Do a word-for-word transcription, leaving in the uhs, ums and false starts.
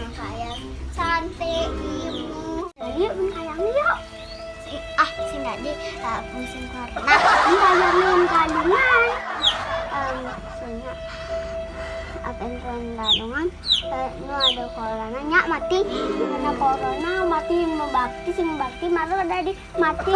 Kayang cantik, imut. Ayo, kayang yuk. Ah, sing dadi, ah, musim corona. Ini kayang yang kalungan. Em, soalnya apa yang tuan kalungan? Eh, nu ada corona nya mati. Karena corona mati, membakti, sing bakti malah ada di mati.